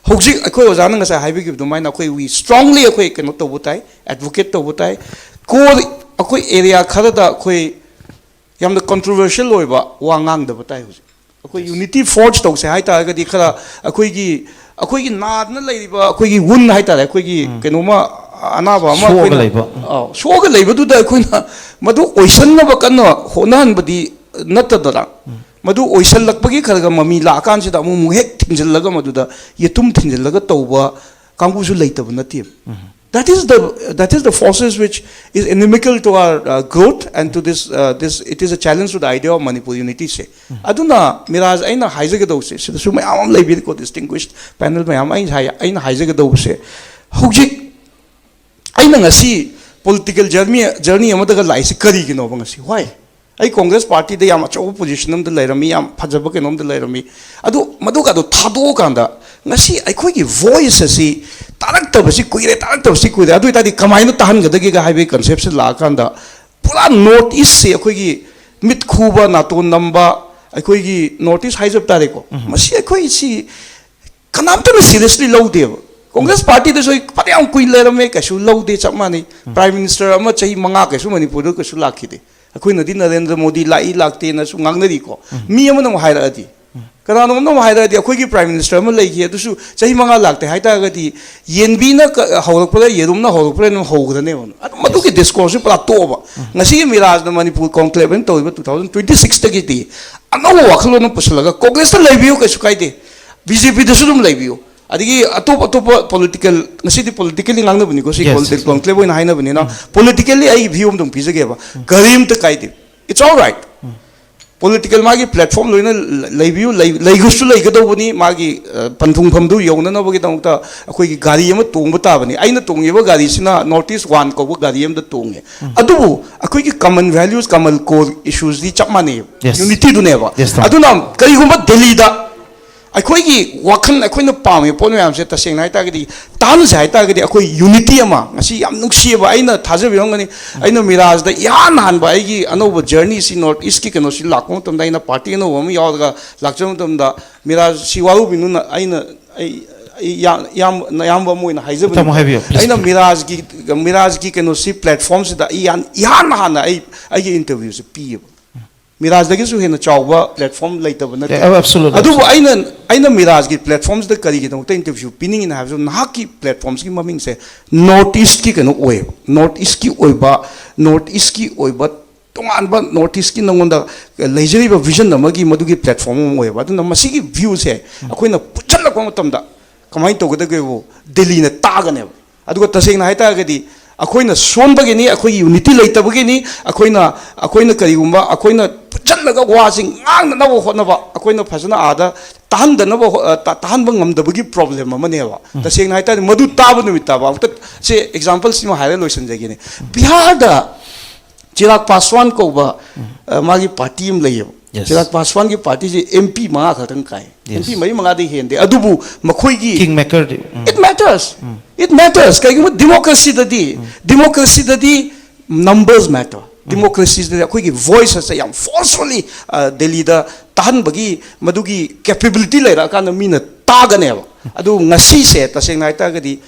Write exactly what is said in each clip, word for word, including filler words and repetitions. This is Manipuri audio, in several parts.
ꯍꯧꯖꯤꯛ ꯑꯩꯈꯣꯏ ꯑꯣꯖꯥꯅ ꯉꯁꯥꯏ ꯍꯥꯏꯕꯤꯈꯤꯕ ꯑꯗꯨꯃꯥꯏꯅ ꯑꯩꯈꯣꯏ we strongly ꯑꯩꯈꯣꯏ ꯀꯩꯅꯣ ꯇꯧꯕ ꯇꯥꯏ, advocate ꯇꯧꯕ ꯇꯥꯏ꯫ Core ꯑꯩꯈꯣꯏ area ꯈꯔꯗ ꯑꯩꯈꯣꯏ ꯌꯥꯝꯅ controversial ꯑꯣꯏꯕ ꯋꯥ ꯉꯥꯡꯗꯕ ꯇꯥꯏ꯫ ꯍꯧꯖꯤꯛ ꯑꯩꯈꯣꯏ unity forge ꯇꯧꯁꯦ ꯍꯥꯏꯇꯥꯔꯒꯗꯤ ꯈꯔ ꯑꯩꯈꯣꯏꯒꯤ ꯑꯩꯈꯣꯏꯒꯤ ꯅꯥꯗꯅ ꯂꯩꯔꯤꯕ ꯑꯩꯈꯣꯏꯒꯤ wound ꯍꯥꯏꯇꯥꯔꯦ, ꯑꯩꯈꯣꯏꯒꯤ ꯀꯩꯅꯣꯝꯃ ꯑꯅꯥꯕ ꯑꯃ ꯁꯣꯛꯑꯒ ꯑꯩꯈꯣꯏꯅ ꯂꯩꯕ꯫ ꯑꯧ, ꯁꯣꯛꯑꯒ ꯂꯩꯕꯗꯨꯗ ꯑꯩꯈꯣꯏꯅ ꯃꯗꯨ ꯑꯣꯏꯁꯟꯅꯕ ꯀꯟꯅ ꯍꯣꯠꯅꯍꯟꯕꯗꯤ ꯅꯠꯇꯗꯅ, ꯃꯗꯨ ꯑꯣꯏꯁꯜꯂꯛꯄꯒꯤ ꯈꯔ ꯈꯔ ꯃꯃꯤ ꯂꯥꯛꯑꯀꯥꯟꯁꯤꯗ ꯑꯃꯨꯛ ꯑꯃꯨꯛ ꯍꯦꯛ ꯊꯤꯡꯖꯤꯜꯂꯒ ꯃꯗꯨꯗ ꯌꯦꯇꯨꯝ ꯊꯤꯡꯖꯤꯜꯂꯒ ꯇꯧꯕ ꯀꯥꯡꯕꯨꯁꯨ ꯂꯩꯇꯕ ꯅꯠꯇꯦꯕ꯫ That is the that is the forces which is inimical to our uh, growth and to this uh, this it is a challenge to the idea of Manipur unity ꯁꯦ꯫ ꯑꯗꯨꯅ ꯃꯤꯔꯥꯖ, ꯑꯩꯅ ꯍꯥꯏꯖꯒꯗꯧꯕꯁꯦ, ꯁꯤꯗꯁꯨ ꯃꯌꯥꯝ ꯑꯃ ꯂꯩꯕꯤꯔꯤꯀꯣ, distinguished panel ꯃꯌꯥꯝ, ꯑꯩꯅ ꯍꯥꯏ-, ꯑꯩꯅ ꯍꯥꯏꯖꯒꯗꯧꯕꯁꯦ, ꯍꯧꯖꯤꯛ ꯑꯩꯅ ꯉꯁꯤ political journey journey ꯑꯃꯗꯒ ꯂꯥꯛꯏꯁꯦ ꯀꯔꯤꯒꯤꯅꯣꯕ? ꯉꯁꯤ why? ꯑꯩ Congress party ꯗ ꯌꯥꯝ ꯑꯆꯧꯕ position ꯑꯃꯗ ꯂꯩꯔꯝꯃꯤ, ꯌꯥꯝ ꯐꯖꯕ ꯀꯩꯅꯣꯝꯗ ꯂꯩꯔꯝꯃꯤ꯫ ꯑꯗꯨ ꯃꯗꯨꯒꯗꯣ ꯊꯥꯗꯣꯛꯑꯀꯥꯟꯗ ꯉꯁꯤ ꯑꯩꯈꯣꯏꯒꯤ voice ꯑꯁꯤ ꯇꯥꯔꯛꯇꯕꯁꯤ ꯀꯨꯏꯔꯦ, ꯇꯥꯔꯛꯇꯕꯁꯤ ꯀꯨꯏꯔꯦ, ꯑꯗꯨ ꯑꯣꯏꯇꯥꯔꯗꯤ ꯀꯃꯥꯏꯅ ꯇꯥꯍꯟꯒꯗꯒꯦꯒ ꯍꯥꯏꯕꯒꯤ concept ꯁꯤ ꯂꯥꯛꯑꯀꯥꯟꯗ ꯄꯨꯔꯥ North East ꯁꯤ ꯑꯩꯈꯣꯏꯒꯤ ꯃꯤꯠ ꯈꯨꯕ, ꯅꯥꯇꯣꯟ ꯅꯝꯕ, ꯑꯩꯈꯣꯏꯒꯤ North East ꯍꯥꯏꯖꯕ ꯇꯥꯔꯦꯀꯣ, ꯃꯁꯤ ꯑꯩꯈꯣꯏ ꯁꯤ ꯀꯅꯥꯝꯇꯅ seriously ꯂꯧꯗꯦꯕ꯫ Congress party ꯗꯁꯨ ꯑꯩ ꯐꯅꯌꯥꯝ ꯀꯨꯏ ꯂꯩꯔꯝꯃꯦ, ꯀꯩꯁꯨ ꯂꯧꯗꯦ, ꯆꯞ ꯃꯥꯟꯅꯩ꯫ Prime Minister ꯑꯃ ꯆꯍꯤ ꯃꯉꯥ ꯀꯩꯁꯨ ꯃꯅꯤꯄꯨꯔꯗ ꯀꯩꯁꯨ ꯂꯥꯛꯈꯤꯗꯦ꯫ ꯑꯩꯈꯣꯏꯅꯗꯤ ꯅꯔꯦꯟꯗ꯭ꯔ ꯃꯣꯗꯤ ꯂꯥꯛꯏ ꯂꯥꯛꯇꯦꯅꯁꯨ ꯉꯥꯡꯅꯔꯤꯀꯣ꯫ ꯃꯤ ꯑꯃꯅ ꯑꯃꯨꯛ ꯍꯥꯏꯔꯛꯑꯗꯤ, ꯀꯅꯥꯅꯣꯝꯅ ꯑꯃꯨꯛ ꯍꯥꯏꯔꯛꯑꯗꯤ, ꯑꯩꯈꯣꯏꯒꯤ Prime Minister ꯑꯃ ꯂꯩꯈꯤ, ꯑꯗꯨꯁꯨ ꯆꯍꯤ ꯃꯉꯥ ꯂꯥꯛꯇꯦ ꯍꯥꯏꯇꯥꯔꯒꯗꯤ, ꯌꯦꯟꯕꯤꯅ ꯀ-, ꯍꯧꯔꯛꯄꯗ, ꯌꯦꯔꯨꯝꯅ ꯍꯧꯔꯛꯄꯗ ꯑꯗꯨꯝ ꯍꯧꯒꯗꯅꯦꯕ꯫ ꯑꯗꯨ ꯃꯗꯨꯒꯤ discourse ꯁꯤ ꯄꯨꯔꯥ ꯇꯣꯛꯑꯕ꯫ ꯉꯁꯤꯒꯤ ꯃꯤꯔꯥꯖꯅ ꯃꯅꯤꯄꯨꯔ conclave ꯑꯩꯅ ꯇꯧꯔꯤꯕ two thousand twenty six ꯇꯒꯤꯗꯤ ꯑꯅꯧꯕ ꯋꯥꯈꯜꯂꯣꯟ ꯑꯃ ꯄꯨꯁꯤꯜꯂꯒ Congress ꯇ ꯂꯩꯕꯤꯌꯨ, ꯀꯩꯁꯨ ꯀꯥꯏꯗꯦ, B J P ꯗꯁꯨ ꯑꯗꯨꯝ ꯂꯩꯕꯤꯌꯨ, ꯑꯗꯒꯤ ꯑꯇꯣꯞ ꯑꯇꯣꯞꯄ political, ꯉꯁꯤꯗꯤ politically ꯉꯥꯡꯅꯕꯅꯤꯀꯣ, ꯁꯤ Yes, political yes. conclave ꯑꯣꯏꯅ ꯍꯥꯏꯅꯕꯅꯤꯅ, politically ꯑꯩꯒꯤ view ꯑꯃ ꯑꯗꯨꯝ ꯄꯤꯖꯒꯦꯕ꯫ ꯀꯔꯤꯝꯇ ꯀꯥꯏꯗꯦ, it's all right꯫ Political ꯃꯥꯒꯤ platform ꯂꯣꯏꯅ ꯂꯩꯕꯤꯌꯨ, ꯂꯩ-, ꯂꯩꯒꯁꯨ ꯂꯩꯒꯗꯧꯕꯅꯤ, ꯃꯥꯒꯤ ꯑ, ꯄꯟꯊꯨꯡꯐꯝꯗꯨ ꯌꯧꯅꯅꯕꯒꯤꯗꯃꯛꯇ ꯑꯩꯈꯣꯏꯒꯤ ꯒꯥꯔꯤ ꯑꯃ ꯇꯣꯡꯕ ꯇꯥꯕꯅꯤ꯫ ꯑꯩꯅ ꯇꯣꯡꯉꯤꯕ ꯒꯥꯔꯤꯁꯤꯅ North East One ꯀꯧꯕ ꯒꯥꯔꯤ ꯑꯃꯗ ꯇꯣꯡꯉꯦ꯫ ꯑꯗꯨꯕꯨ ꯑꯩꯈꯣꯏꯒꯤ common values, common core issues ꯗꯤ ꯆꯞ ꯃꯥꯟꯅꯩꯌꯦꯕ꯫ Yes. Unity ꯗꯨꯅꯦꯕ꯫ Yes, sir. ꯑꯗꯨꯅ ꯀꯔꯤꯒꯨꯝꯕ ꯗꯦꯜꯂꯤꯗ ꯑꯩꯈꯣꯏꯒꯤ ꯋꯥꯈꯜ, ꯑꯩꯈꯣꯏꯅ ꯄꯥꯝꯃꯤꯕ ꯄꯣꯠ ꯃꯌꯥꯝꯁꯦ ꯇꯁꯦꯡꯅ ꯍꯥꯏꯇꯥꯔꯒꯗꯤ, ꯇꯥꯍꯟꯁꯦ ꯍꯥꯏꯇꯥꯔꯒꯗꯤ, ꯑꯩꯈꯣꯏ unity ꯑꯃ, ꯉꯁꯤ ꯌꯥꯝ ꯅꯨꯡꯁꯤꯕ, ꯑꯩꯅ ꯊꯥꯖꯕꯤꯔꯝꯒꯅꯤ, ꯑꯩꯅ ꯃꯤꯔꯥꯖꯗ ꯏꯍꯥꯟ ꯍꯥꯟꯕ ꯑꯩꯒꯤ ꯑꯅꯧꯕ journey ꯁꯤ, North East ꯀꯤ ꯀꯩꯅꯣꯁꯤ ꯂꯥꯛꯄ ꯃꯇꯝꯗ, ꯑꯩꯅ party ꯑꯅꯧꯕ ꯑꯃ ꯌꯥꯎꯔꯒ ꯂꯥꯛꯆꯕ ꯃꯇꯝꯗ, ꯃꯤꯔꯥꯖ ꯁꯤ ꯋꯥꯔꯧꯕꯤꯅꯨꯅ, ꯑꯩꯅ, ꯑꯩ, ꯑꯩ ꯌꯥꯝ ꯌꯥꯝ ꯑꯌꯥꯝꯕ ꯑꯃ ꯑꯣꯏꯅ ꯍꯥꯏꯖꯕꯅꯤ꯫ ꯇꯥꯃꯣ, ꯍꯥꯏꯕꯤꯌꯨ, please. ꯑꯩꯅ ꯃꯤꯔꯥꯖꯀꯤ ꯃꯤꯔꯥꯖꯀꯤ ꯀꯩꯅꯣꯁꯤ, platformꯁꯤꯗ ꯑꯩ ꯌꯥꯝ ꯏꯍꯥꯟ ꯍꯥꯟꯅ ꯑꯩ ꯑꯩꯒꯤ interviewꯁꯦ ꯄꯤꯌꯦꯕ꯫ ꯃꯤꯔꯥꯖꯗꯒꯤꯁꯨ ꯍꯦꯟꯅ ꯆꯥꯎꯕ platform ꯂꯩꯇꯕ ꯅꯠꯇꯦ꯫ Yeah, absolutely, ꯑꯗꯨꯕꯨ absolutely. ꯑꯩꯅ ꯑꯩꯅ ꯃꯤꯔꯥꯖꯀꯤ platformꯁꯤꯗ ꯀꯔꯤꯒꯤꯗꯃꯛꯇ interview ꯄꯤꯅꯤꯡꯉꯤꯅ ꯍꯥꯏꯕꯁꯨ, ꯅꯍꯥꯛꯀꯤ platformꯁꯤꯒꯤ ꯃꯃꯤꯡꯁꯦ North Eastꯀꯤ ꯀꯩꯅꯣ ꯑꯣꯏꯌꯦꯕ, North Eastꯀꯤ ꯑꯣꯏꯕ, North Eastꯀꯤ ꯑꯣꯏꯕ ꯇꯣꯉꯥꯟꯕ North Eastꯀꯤ ꯅꯉꯣꯟꯗ ꯂꯩꯖꯔꯤꯕ vision ꯑꯃꯒꯤ ꯃꯗꯨꯒꯤ platform ꯑꯃ ꯑꯣꯏꯌꯦꯕ꯫ ꯑꯗꯨꯅ ꯃꯁꯤꯒꯤ viewꯁꯦ ꯑꯩꯈꯣꯏꯅ ꯄꯨꯟꯁꯤꯜꯂꯛꯄ ꯃꯇꯝꯗ ꯀꯃꯥꯏꯅ ꯇꯧꯒꯗꯒꯦꯕꯨ ꯗꯦꯜꯂꯤꯅ ꯇꯥꯒꯅꯦꯕ꯫ ꯑꯗꯨꯒ ꯇꯁꯦꯡꯅ ꯍꯥꯏꯇꯥꯔꯒꯗꯤ ꯑꯩꯈꯣꯏꯅ ꯁꯣꯟꯕꯒꯤꯅꯤ, ꯑꯩꯈꯣꯏꯒꯤ unity ꯂꯩꯇꯕꯒꯤꯅꯤ, ꯑꯩꯈꯣꯏꯅ ꯑꯩꯈꯣꯏꯅ ꯀꯔꯤꯒꯨꯝꯕ ꯑꯩꯈꯣꯏꯅ ꯄꯨꯟꯁꯤꯜꯂꯒ ꯋꯥꯁꯤ ꯉꯥꯡꯅꯅꯕ ꯍꯣꯠꯅꯕ, ꯑꯩꯈꯣꯏꯅ ꯐꯖꯅ ꯑꯥꯗ ꯇꯥꯍꯟꯗꯅꯕ ꯍꯣ-, ꯑ, ꯇꯥ-, ꯇꯥꯍꯟꯕ ꯉꯝꯗꯕꯒꯤ problem ꯑꯃꯅꯦꯕ꯫ ꯇꯁꯦꯡꯅ ꯍꯥꯏꯇꯥꯔꯗꯤ ꯃꯗꯨ ꯇꯥꯕ ꯅꯨꯃꯤꯠ ꯇꯥꯕ ꯑꯃꯨꯛꯇ ꯁꯤ exampleꯁꯤꯃ ꯍꯥꯏꯔ ꯂꯣꯏꯁꯤꯟꯖꯒꯦꯅꯦ꯫ ꯕꯤꯍꯥꯔꯗ ꯆꯤꯔꯥꯒ ꯄꯥꯁꯋꯥꯟ ꯀꯧꯕ, ꯑ, ꯃꯥꯒꯤ party ꯑꯃ ꯂꯩꯌꯦꯕ꯫ Yes. ꯆꯤꯔꯥꯒ ꯄꯥꯁꯋꯥꯟꯒꯤ partyꯁꯦ MP ꯃꯉꯥ ꯈꯛꯇꯪ ꯀꯥꯏ꯫ Yes. MP ꯃꯔꯤ ꯃꯉꯥꯗꯤ ꯍꯦꯟꯗꯦ꯫ ꯑꯗꯨꯕꯨ ꯃꯈꯣꯏꯒꯤ Kingmaker D, um. It matters. It matters. ꯀꯩꯒꯨꯝꯕ democracyꯗꯗꯤ, democracyꯗꯗꯤ numbers matter. Democracyꯗꯗꯤ ꯑꯩꯈꯣꯏꯒꯤ voice ꯑꯁꯦ ꯌꯥꯝ forcefully, ꯑ, ꯗꯦꯜꯂꯤꯗ ꯇꯥꯍꯟꯕꯒꯤ ꯃꯗꯨꯒꯤ capability ꯂꯩꯔꯛꯑꯀꯥꯟꯗ ꯃꯤꯅ ꯇꯥꯒꯅꯦꯕ꯫ ꯑꯗꯨ ꯉꯁꯤꯁꯦ ꯇꯁꯦꯡꯅ ꯍꯥꯏꯇꯥꯔꯒꯗꯤ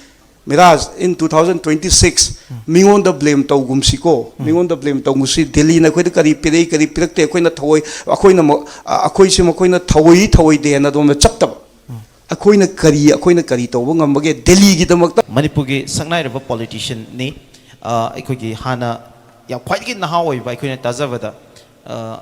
Miraj, in two thousand twenty six ꯃꯤꯉꯣꯟꯗ blame ꯇꯧꯒꯨꯝꯁꯤꯀꯣ, ꯃꯤꯉꯣꯟꯗ blame ꯇꯧꯒꯨꯝꯁꯤ꯫ ꯗꯦꯜꯂꯤꯅ ꯑꯩꯈꯣꯏꯗ ꯀꯔꯤ ꯄꯤꯔꯛꯏ, ꯀꯔꯤ ꯄꯤꯔꯛꯇꯦ, ꯑꯩꯈꯣꯏꯅ ꯊꯧꯑꯣꯏ, ꯑꯩꯈꯣꯏꯅ ꯃ-, ꯑ, ꯑꯩꯈꯣꯏꯁꯦ ꯃꯈꯣꯏꯅ ꯊꯧꯑꯣꯏ, ꯊꯧꯑꯣꯏꯗꯦ ꯍꯥꯏꯅ ꯑꯗꯣꯝꯗ ꯆꯠꯇꯕ꯫ ꯑꯩꯈꯣꯏꯅ ꯀꯔꯤ, ꯑꯩꯈꯣꯏꯅ ꯀꯔꯤ ꯇꯧꯕ ꯉꯝꯕꯒꯦ ꯗꯦꯜꯂꯤꯒꯤꯗꯃꯛꯇ? ꯃꯅꯤꯄꯨꯔꯒꯤ ꯁꯛꯅꯥꯏꯔꯕ politicianꯅꯤ꯫ ꯑ, ꯑꯩꯈꯣꯏꯒꯤ ꯍꯥꯟꯅ ꯌꯥꯝ ꯈ꯭ꯋꯥꯏꯗꯒꯤ ꯅꯍꯥ ꯑꯣꯏꯕ, ꯑꯩꯈꯣꯏꯅ ꯇꯥꯖꯕꯗ, ꯑ,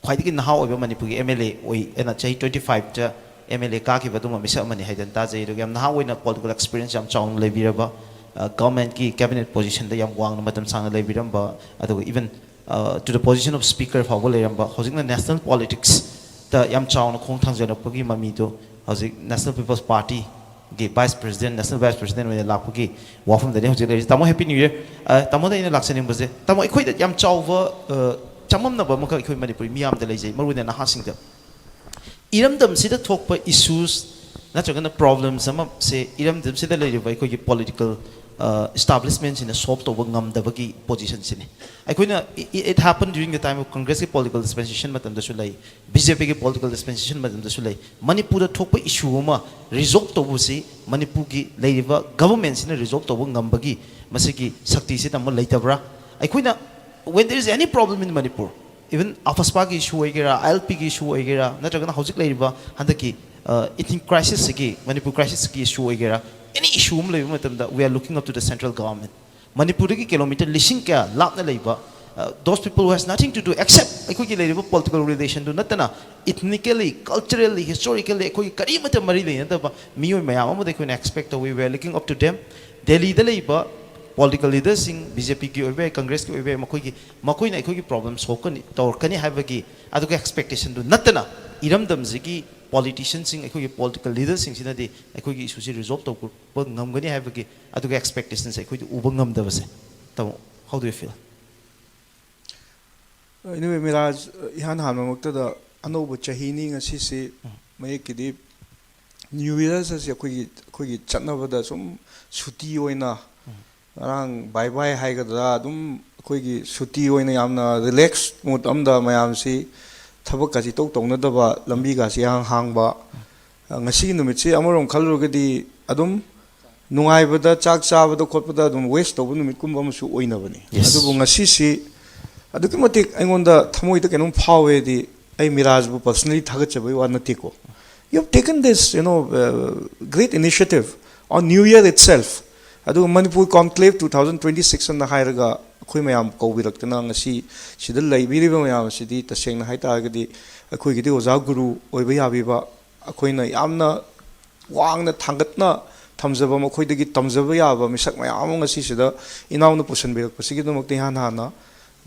ꯈ꯭ꯋꯥꯏꯗꯒꯤ ꯅꯍꯥ ꯑꯣꯏꯕ ꯃꯅꯤꯄꯨꯔꯒꯤ MLA ꯑꯣꯏ ꯑꯅ ꯆꯍꯤ twenty five ꯇ MLA ꯀꯥꯈꯤꯕ ꯑꯗꯨꯒꯨꯝꯕ ꯃꯤꯁꯛ ꯑꯃꯅꯤ ꯍꯥꯏꯗꯅ ꯇꯥꯖꯩ꯫ ꯑꯗꯨꯒ ꯌꯥꯝ ꯅꯍꯥ ꯑꯣꯏꯅ political experience ꯌꯥꯝ ꯆꯥꯎꯅ ꯂꯩꯕꯤꯔꯕ, ꯑ, governmentꯀꯤ cabinet positionꯗ ꯌꯥꯝ ꯋꯥꯡꯅ ꯃꯇꯝ ꯁꯥꯡꯅ ꯂꯩꯕꯤꯔꯝꯕ, ꯑꯗꯨꯒ even, ꯑ, to the position of speaker ꯐꯥꯎꯕ ꯂꯩꯔꯝꯕ, ꯍꯧꯖꯤꯛꯅ national politicsꯇ ꯌꯥꯝ ꯆꯥꯎꯅ ꯈꯣꯡ ꯊꯥꯡꯖꯔꯛꯄꯒꯤ ꯃꯃꯤꯗꯨ ꯍꯧꯖꯤꯛ National People's Partyꯒꯤ vice president, national vice president ꯑꯣꯏꯅ ꯂꯥꯛꯄꯒꯤ ꯋꯥꯐꯝꯗꯅꯤ ꯍꯧꯖꯤꯛ ꯂꯩꯔꯤꯁꯦ꯫ ꯇꯥꯃꯣ, happy new year꯫ ꯑ, ꯇꯥꯃꯣꯗ ꯑꯩꯅ ꯂꯥꯛꯆꯅꯤꯡꯕꯁꯦ, ꯇꯥꯃꯣ, ꯑꯩꯈꯣꯏꯗ ꯌꯥꯝ ꯆꯥꯎꯕ, ꯑ, ꯆꯃꯝꯅꯕ ꯑꯃꯈꯛ ꯑꯩꯈꯣꯏ ꯃꯅꯤꯄꯨꯔꯤ ꯃꯤꯌꯥꯝꯗ ꯂꯩꯖꯩ, ꯃꯔꯨꯑꯣꯏꯅ ꯅꯍꯥꯁꯤꯡꯗ꯫ ꯏꯔꯝꯗꯝꯁꯤꯗ ꯊꯣꯛꯄ issues ꯅꯠꯇ꯭ꯔꯒꯅ problems ꯑꯃꯁꯦ ꯏꯔꯝꯗꯝꯁꯤꯗ ꯂꯩꯔꯤꯕ ꯑꯩꯈꯣꯏꯒꯤ political ꯏꯁꯇꯥꯕ꯭ꯂꯤꯁꯃꯦꯟꯁꯤꯅ ꯁꯣꯜꯕ ꯇꯧꯕ ꯉꯝꯗꯕꯒꯤ ꯄꯣꯖꯤꯁꯟꯁꯤꯅꯤ꯫ ꯑꯩꯈꯣꯏꯅ, it happened during the time of Congressꯀꯤ political dispensation ꯃꯇꯝꯗꯁꯨ ꯂꯩ, BJPꯒꯤ political dispensation ꯃꯇꯝꯗꯁꯨ ꯂꯩ꯫ ꯃꯅꯤꯄꯨꯔꯗ ꯊꯣꯛꯄ ꯏꯁꯨ ꯑꯃ ꯔꯤꯖꯣꯜꯕ ꯇꯧꯕꯁꯤ ꯃꯅꯤꯄꯨꯔꯒꯤ ꯂꯩꯔꯤꯕ ꯒꯚꯔꯟꯃꯦꯟꯁꯤꯅ ꯔꯤꯖꯣꯜꯕ ꯇꯧꯕ ꯉꯝꯕꯒꯤ ꯃꯁꯤꯒꯤ ꯁꯛꯇꯤꯁꯤ ꯇꯝꯕ ꯂꯩꯇꯕ꯭ꯔꯥ? ꯑꯩꯈꯣꯏꯅ, when there is any problem in Manipur, even AFSPAꯒꯤ ꯏꯁꯨ ꯑꯣꯏꯒꯦꯔꯥ, ILPꯒꯤ ꯏꯁꯨ ꯑꯣꯏꯒꯦꯔꯥ, ꯅꯠꯇ꯭ꯔꯒꯅ ꯍꯧꯖꯤꯛ ꯂꯩꯔꯤꯕ ꯍꯟꯗꯛꯀꯤ ꯏꯊꯅꯤꯛ ꯀ꯭ꯔꯥꯏꯁꯤꯁꯁꯤꯒꯤ, ꯃꯅꯤꯄꯨꯔ ꯀ꯭ꯔꯥꯏꯁꯤꯁꯀꯤ ꯏꯁꯨ ꯑꯣꯏꯒꯦꯔꯥ, ꯑꯦꯅꯤ ꯏꯁꯨ ꯑꯃ ꯂꯩꯕ ꯃꯇꯝꯗ, we are looking up to the central government. ꯃꯅꯤꯄꯨꯔꯗꯒꯤ ꯀꯤꯂꯣꯃꯤꯇꯔ ꯂꯤꯁꯤꯡ ꯀꯌꯥ ꯂꯥꯞꯅ ꯂꯩꯕ, those people who has nothing to do except ꯑꯩꯈꯣꯏꯒꯤ ꯂꯩꯔꯤꯕ ꯄꯣꯂꯤꯇꯤꯀꯦꯜ ꯔꯤꯂꯦꯁꯟꯗꯨ ꯅꯠꯇꯅ, ethnically, culturally, historically ꯑꯩꯈꯣꯏꯒꯤ ꯀꯔꯤꯃꯠꯇ ꯃꯔꯤ ꯂꯩꯅꯗꯕ ꯃꯤꯑꯣꯏ ꯃꯌꯥꯝ ꯑꯃꯗ ꯑꯩꯈꯣꯏꯅ ꯑꯦꯛꯁꯄꯦꯛ ꯇꯧꯏ꯫ We are looking up to them. ꯗꯦꯜꯂꯤꯗ ꯂꯩꯕ ꯄꯣꯂꯤꯇꯤꯀꯦꯜ ꯂꯤꯗꯔꯁꯤꯡ, BJPꯒꯤ ꯑꯣꯏꯕ ꯌꯥꯏ, ꯀꯪꯒ꯭ꯔꯦꯁꯀꯤ ꯑꯣꯏꯕ ꯌꯥꯏ, ꯃꯈꯣꯏꯒꯤ, ꯃꯈꯣꯏꯅ ꯑꯩꯈꯣꯏꯒꯤ ꯄ꯭ꯔꯣꯕ꯭ꯂꯦꯝ ꯁꯣꯜꯕ ꯇꯧꯔꯛꯀꯅꯤ ꯍꯥꯏꯕꯒꯤ ꯑꯗꯨꯒ ꯑꯦꯛꯁꯄꯦꯛꯇꯦꯁꯟꯗꯨ ꯅꯠꯇꯅ, ꯏꯔꯝꯗꯝꯁꯤꯒꯤ ꯄꯣꯂꯤꯇꯤꯁꯤꯌꯟꯁꯤꯡ, ꯑꯩꯈꯣꯏꯒꯤ ꯄꯣꯂꯤꯇꯤꯀꯦꯜ ꯂꯤꯗꯔꯁꯤꯡꯁꯤꯅꯗꯤ ꯑꯩꯈꯣꯏꯒꯤ ꯏꯁꯨꯁꯤ ꯔꯤꯖꯣꯜꯕ ꯇꯧꯕ ꯉꯝꯒꯅꯤ ꯍꯥꯏꯕꯒꯤ ꯑꯗꯨꯒ ꯑꯦꯛꯁꯄꯦꯛꯇꯦꯁꯟꯁꯦ ꯑꯩꯈꯣꯏꯗꯤ ꯎꯕ ꯉꯝꯗꯕꯁꯦ꯫ ꯇꯥꯃꯣ, how do you feel? Anyway, Miraj, ꯏꯍꯥꯟ ꯍꯥꯟꯕꯃꯛꯇꯗ ꯑꯅꯧꯕ ꯆꯍꯤꯅꯤ ꯉꯁꯤꯁꯤ꯫ ꯃꯌꯦꯛꯀꯤꯗꯤ ꯅ꯭ꯌꯨ ꯌꯔꯁ ꯑꯁꯤ ꯑꯩꯈꯣꯏꯒꯤ, ꯑꯩꯈꯣꯏꯒꯤ ꯆꯠꯅꯕꯗ ꯁꯨꯝ ꯁꯨꯇꯤ ꯑꯣꯏꯅ, ꯉꯔꯥꯡ ꯕꯥꯏ ꯕꯥꯏ ꯍꯥꯏꯒꯗ꯭ꯔꯥ, ꯑꯗꯨꯝ ꯑꯩꯈꯣꯏꯒꯤ ꯁꯨꯇꯤ ꯑꯣꯏꯅ ꯌꯥꯝꯅ ꯔꯤꯂꯦꯛꯁ ꯃꯨꯗ ꯑꯃꯗ ꯃꯌꯥꯝꯁꯤ ꯊꯕꯛꯀꯁꯤ ꯏꯇꯧ ꯇꯧꯅꯗꯕ, ꯂꯝꯕꯤꯒꯁꯤ ꯏꯍꯥꯡ ꯍꯥꯡꯕ꯫ ꯉꯁꯤꯒꯤ ꯅꯨꯃꯤꯠꯁꯤ ꯑꯃꯔꯣꯝ ꯈꯜꯂꯨꯔꯒꯗꯤ ꯑꯗꯨꯝ ꯅꯨꯡꯉꯥꯏꯕꯗ ꯆꯥꯛ ꯆꯥꯕꯗ ꯈꯣꯠꯄꯗ ꯑꯗꯨꯝ ꯋꯦꯁ ꯇꯧꯕ ꯅꯨꯃꯤꯠꯀꯨꯝꯕ ꯑꯃꯁꯨ ꯑꯣꯏꯅꯕꯅꯤ꯫ Yes. ꯑꯗꯨꯕꯨ ꯉꯁꯤꯁꯤ ꯑꯗꯨꯛꯀꯤ ꯃꯇꯤꯛ ꯑꯩꯉꯣꯟꯗ ꯊꯃꯣꯏꯗ ꯀꯩꯅꯣꯝ ꯐꯥꯎꯋꯦꯗꯤ, ꯑꯩ ꯃꯤꯔꯥꯖꯕꯨ ꯄꯔꯁꯅꯦꯂꯤ ꯊꯥꯒꯠꯆꯕꯒꯤ ꯋꯥ ꯅꯠꯇꯦꯀꯣ꯫ You have taken this, you know, uh, great initiative on New Year itself. ꯑꯗꯨꯒ Manipur conclave two thousand twenty six ꯑꯅ ꯍꯥꯏꯔꯒ ꯑꯩꯈꯣꯏ ꯃꯌꯥꯝ ꯀꯧꯕꯤꯔꯛꯇꯅ ꯉꯁꯤ ꯁꯤꯗ ꯂꯩꯕꯤꯔꯤꯕ ꯃꯌꯥꯝ ꯑꯁꯤꯗꯤ ꯇꯁꯦꯡꯅ ꯍꯥꯏꯇꯥꯔꯒꯗꯤ ꯑꯩꯈꯣꯏꯒꯤꯗꯤ ꯑꯣꯖꯥ ꯒꯨꯔꯨ ꯑꯣꯏꯕ ꯌꯥꯕꯤꯕ, ꯑꯩꯈꯣꯏꯅ ꯌꯥꯝꯅ ꯋꯥꯡꯅ ꯊꯥꯡꯒꯠꯅ ꯊꯝꯖꯕ, ꯃꯈꯣꯏꯗꯒꯤ ꯇꯝꯖꯕ ꯌꯥꯕ ꯃꯤꯁꯛ ꯃꯌꯥꯝ ꯑꯃ ꯉꯁꯤꯁꯤꯗ ꯏꯅꯥꯎꯅ ꯄꯨꯁꯤꯟꯕꯤꯔꯛꯄꯁꯤꯒꯤꯗꯃꯛꯇ ꯏꯍꯥꯟ ꯍꯥꯟꯅ